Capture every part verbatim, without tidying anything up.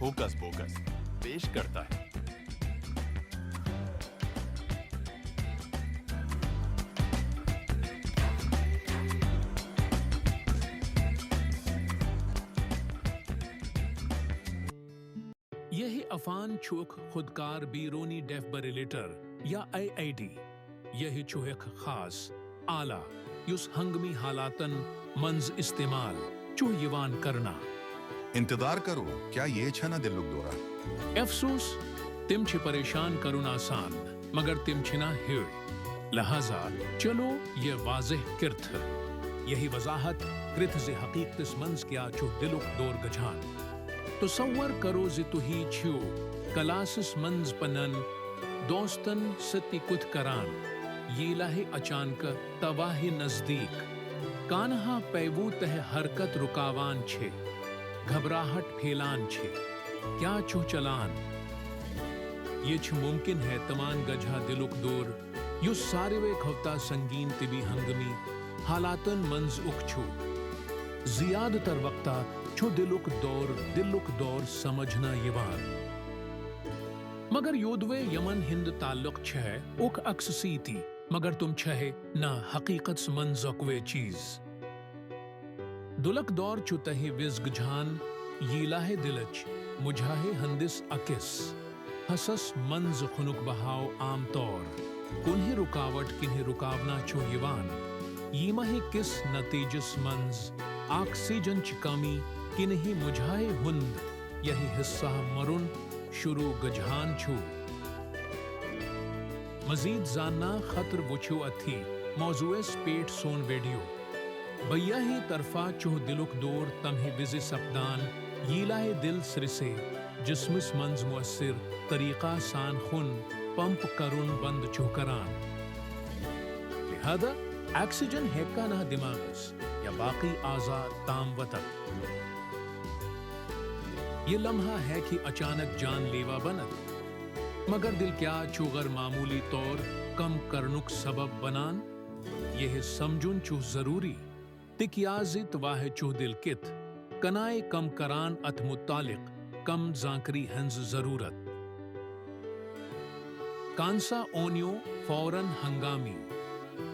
Hocus focus पेश करता है। یہٕ افان چھُکھ خودکار بیرونی ڈیفبریلیٹر یا آئی آئی ڈی۔ یہٕ چھُکھ خاص آلہ یُس ہنگٲمی حالاتن منٛز استعمال چھُ یِوان کرنہٕ۔ انتظار کرو، کیا یہ چھنا دلک دورہ؟ افسوس، تِم چھِ پریشان کرُن آسان، مگر تِم چھِنہٕ ہیوٚے۔ لہذا چلو یہٕ واضح کرتھ۔ یہٕ وضاحت کرتھ زِ حقیقتس منٛز کیا چھُ دلک دور گژھان۔ تصور کرو زِ تُہۍ چھِو کلاسس منٛز پنن دوستن سۭتۍ کتھ کران، ییٚلہِ اچانک تۄہہِ نزدیک کانٛہہ پیوٚو تۄہہِ حرکت رکاوان چھِ، گھبراہٹ پھیلان چھِ، کیا چھُ چلان؟ یہٕ چھُ ممکن ہے تمن گژھِ ہا دلک دور، یُس ساروے کھۄتہٕ سنگین طبی ہنگٲمی حالاتن منٛز اکھ چھُ۔ زیادٕ تر وقتہٕ چھُ دلک دور دلک دور سمجھنہٕ یِوان۔ مگر یودوے یمن ہُنٛد تعلق چھُ اکھ عکس سۭتۍ، مگر تِم چھِ نہٕ حقیقتس منٛز اکوے چیز۔ دلک دور چھُ تۄہہِ وِزِ گژھان، ییٚلہِ دلٕچ مُجاہے ہٕنٛدِس أکِس حصس منٛز خوٗنُک بہاو عام طور کُنہِ رُکاوٹ کِنۍ رُکاونہٕ چھُ یِوان، ییٚمہِ کِس نتیجس منٛز آکسیجنٕچ کمی کِنۍ مُجاہے ہُنٛد یہٕ حصہٕ مرُن شروع گژھان چھُ۔ مزید زاننہٕ خٲطرٕ وٕچھِو اتھی موضوعس پٮ۪ٹھ سون ویڈیو۔ بیاہی طرفہٕ چھُ دلک دور تمہِ وِزِ سپدان، ییٚلہِ دل سرسے جسمس منٛز مؤثر طریقہٕ سان خوٗن پمپ کرُن بند چھُ کران۔ لہذا آکسیجن ہیٚکہِ نہٕ دماغس یا باقی اعضاء تام واتتھ۔ یہٕ لمحہٕ ہیٚکہِ اچانک جان لیوا بنتھ۔ مگر دل کیا چھُ غیر معمولی طور کم کرنُک سبب بنان؟ یہٕ سمجھُن چھُ ضروری، تِکیازِ تۄہہِ چھُ دل کِتھ کٔنۍ کم کران اتھ متعلق کم زانکٲری ہٕنٛز ضرورت۔ کانٛہہ سا اونیو فوراً ہنگٲمی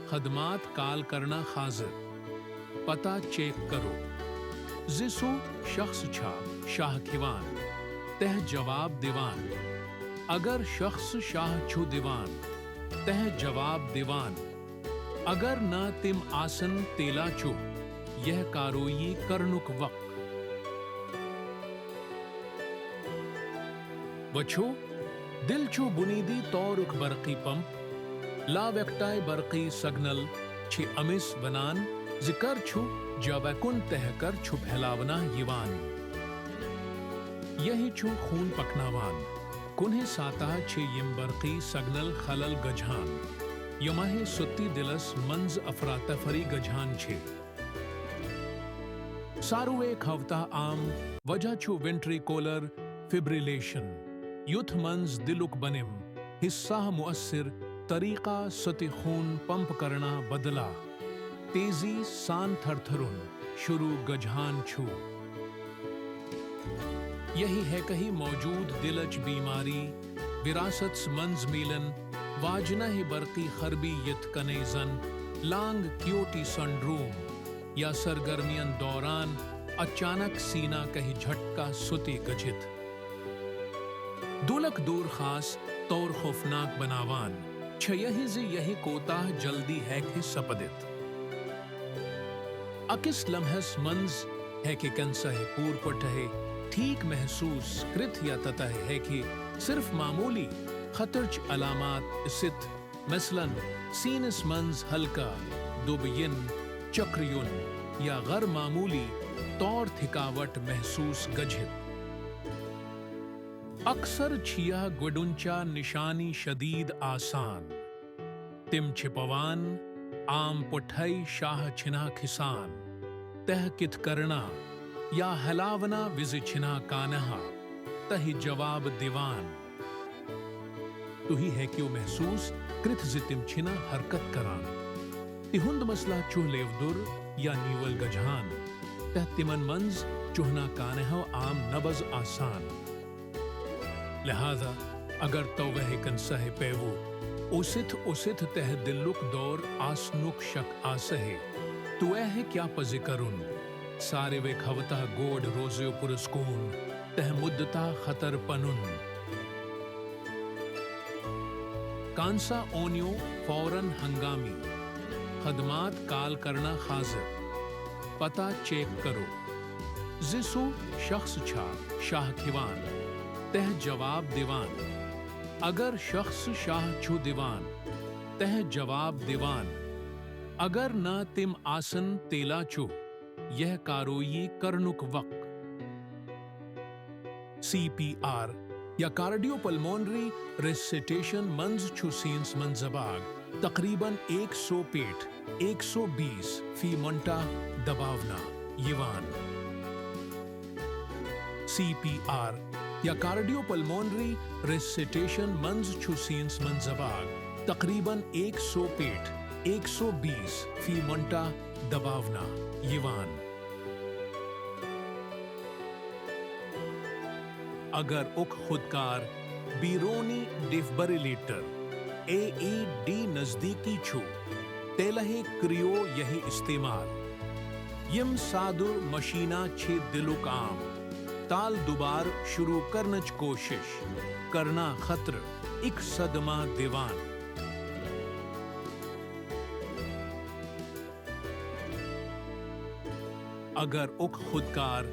خدمات کال کرنہٕ خٲطرٕ۔ پتہٕ چیک کرو زِ سُہ شخص چھا شاہ کھٮ۪وان تہٕ جواب دِوان۔ اگر شخص شاہ چھُ دِوان تہٕ جواب دِوان، اگر نہٕ تِم آسن، تیٚلہِ چھُ یہٕ کاروٲیی کرنُک وقت۔ وٕچھِو، دل چھُ بنیٲدی طورُک برقی پمپ۔ لاویکٹائی برقی سگنل چھِ أمِس ونان زِ کر چھُ جوابہِ کُن تہٕ کر چھُ پھیلاونہٕ یِوان۔ یہٕ چھُ خوٗن پکناوان۔ کُنہِ ساتہٕ چھِ یِم برقی سگنل خلل گژھان، یِمہٕ سۭتۍ دلس منٛز افراتفری گژھان چھِ۔ ساروے کھۄتہٕ عام وجہ چھُ وینٹریکولر فبریلیشن، یُتھ منٛز دلُک بۄنِم حصہٕ مؤثر طریقہٕ سۭتۍ خوٗن پمپ کرنہٕ بدلہٕ تیزی سان تھرتھرُن شروع گژھان چھُ۔ یہٕ ہیٚکہِ موجود دلٕچ بیماری، وراثتس منٛز میلن واجنہٕ برقی خرابی یتھ کٔنۍ زن لانگ کیوٹی سنڈروم یا سرگرمین دوران اچانک سینہ کہِ جھٹکہٕ سۭتۍ گژھتھ۔ دلک دور خاص طور خوفناک بناوان چھُ یہٕ زِ یہٕ کوتاہ جلدی ہیٚکہِ سپدِتھ۔ أکِس لمحس منٛز ہیٚکہِ کانٛہہ سا پوٗرٕ پٲٹھۍ ٹھیک محسوس کرتھ یا تتہِ ہیٚکہِ صرف معمولی خطرٕچ علامات ٲسِتھ، مثلاً سینس منٛز ہلکہٕ دُبہٕ یُن، چکر یُن یا غیر معمولی طور تھکاوٹ محسوس گژھتھ۔ اکثر چھِ یہٕ گۄڈٕنِچ نشانی شدید آسان۔ تِم چھِ پوان عام پٲٹھۍ شاہ چھِنہٕ کھسان، تہٕ کتھ کرنہٕ یا ہلاونہٕ وِزِ چھِنہٕ کانٛہہ تۄہہِ جواب دِوان۔ تُہۍ ہیٚکِو محسوس کرتھ زِ تِم چھِنہٕ حرکت کران۔ تِہُنٛد مسلہٕ چھُ لیودُر یا نیول گژھان، تہٕ تِمن منٛز چھُنہٕ کانٛہہ عام نبض آسان۔ لہذا اگر توہہِ کنسہ پیوو اوسِتھ اوسِتھ تہ دلک دور آسنک شک آسہے، توہہِ کیا پزِ کرُن؟ ساروے کھوتہ گوڈ روزیو پرسکون تہ مدتہ خطر پنن۔ کانسہ اونیو فوراً ہنگامی خدمات کال کرنہ خاطر پتہ چیک کرو زِ سُہ شخص چھا شاہ کھیوان، تہ جواب دیوان۔ اگر شخص شاہ چھُ دیوان، تہ جواب دیوان۔ اگر نہ تم آسن تیلہ چھُ یہ کارویی کرنک وقت۔ سی پی آر یا کارڈیو پلمونری ریسیٹیشن منز چھُ سینس منز باگ تقریباً ایک سو پیٹھ ایک سو بیس فی منٹا دباونہ یوان۔ سی پی آر یا کارڈیو پلمونری ریسیٹیشن منز چھُ سینس منز باگ تقریباً ایک سو پیٹھ ایک سو بیس فی منٹا دباونہ یوان۔ اگر اکھ خودکار بیرونی ڈیفبریلیٹر اے ای ڈی نزدیکی چھُ، تیلہ کریو یہی استعمال۔ یم سادہ مشینہ چھ دلک عام تال دوبار شروع کرنچ کوشش کرنہ خطر اک صدمہ دیوان۔ اگر اکھ خودکار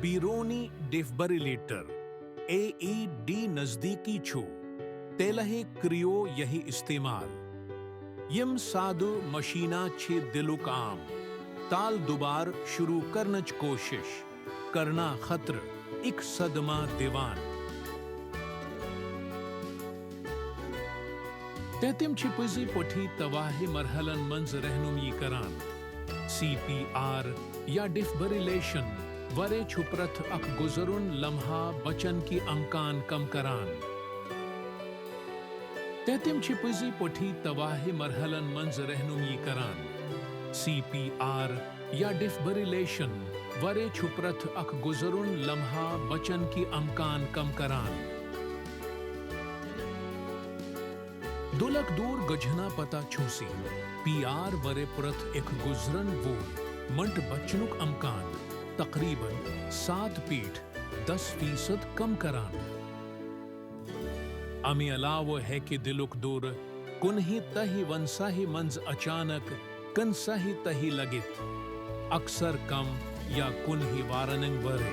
بیرونی ڈیفبریلیٹر اے ای ڈی نزدیکی چھُ، تیلہ کریو یہی استعمال۔ یم سادہ مشینہ چھ دلک عام تال دوبار شروع کرنچ کوشش کرنہ خطر اک صدمہ دیوان۔ تہ تم چھ پزی پٹھی تواہہِ مرحلن منز رہنمی کران۔ سی پی آر یا ڈیفبریلیشن ورے چھُ پرتھ اکھ گزرن لمحہ بچن کی امکان کم کران۔ تہ تم چھ پزی پٹھی تواہہِ مرحلن منز رہنمی کران۔ سی پی آر یا ڈیفبریلیشن ورے چھُ پرتھ اکھ گزرن لمحہ بچن کی امکان کم کران۔ دلک دور گجھنا پتہ چھُ سی پی آر ورے پرتھ اکھ گزرن وول منٹ بچنک امکان تقریباً سات پیٹھ دس فیصد کم کران۔ امہ علاوہ ہیکہ دلک دورہ کنہی تہی ونساہی منز اچانک کنساہی تہی لگتھ، اکثر کم یا کنہی وارننگ ورے۔